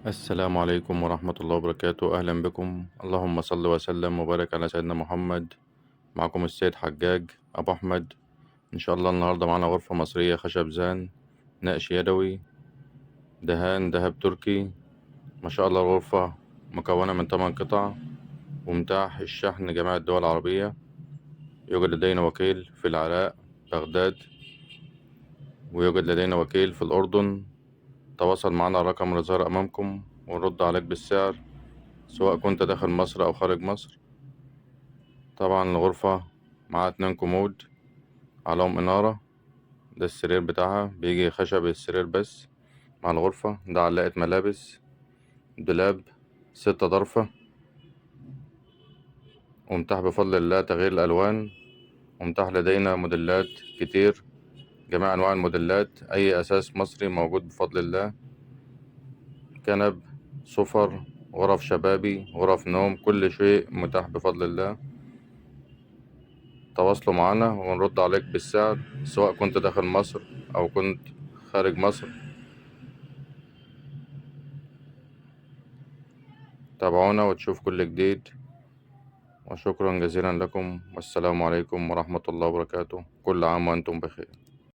السلام عليكم ورحمة الله وبركاته. أهلا بكم. اللهم صل وسلم وبارك على سيدنا محمد. معكم السيد حجاج أبو أحمد. إن شاء الله النهاردة معانا غرفة مصرية خشب زان، نقش يدوي، دهان ذهب تركي. ما شاء الله الغرفة مكونة من 8 قطع، ومتاح الشحن لجميع الدول العربية. يوجد لدينا وكيل في العراق بغداد، ويوجد لدينا وكيل في الأردن. تواصل معنا الرقم اللي ظهر أمامكم ونرد عليك بالسعر، سواء كنت داخل مصر أو خارج مصر. طبعا الغرفة معاها 2 كومود عليهم إنارة. ده السرير بتاعها، بيجي خشب السرير بس مع الغرفة. ده علاقة ملابس، دولاب 6 ضرفة، ومتاح بفضل الله تغيير الألوان. ومتاح لدينا موديلات كتير، جميع أنواع الموديلات، أي أساس مصري موجود بفضل الله. كنب، سفر، غرف شبابي، غرف نوم، كل شيء متاح بفضل الله. تواصلوا معنا ونرد عليك بالسعر، سواء كنت داخل مصر أو كنت خارج مصر. تابعونا وتشوف كل جديد. وشكرا جزيلا لكم، والسلام عليكم ورحمة الله وبركاته. كل عام وأنتم بخير.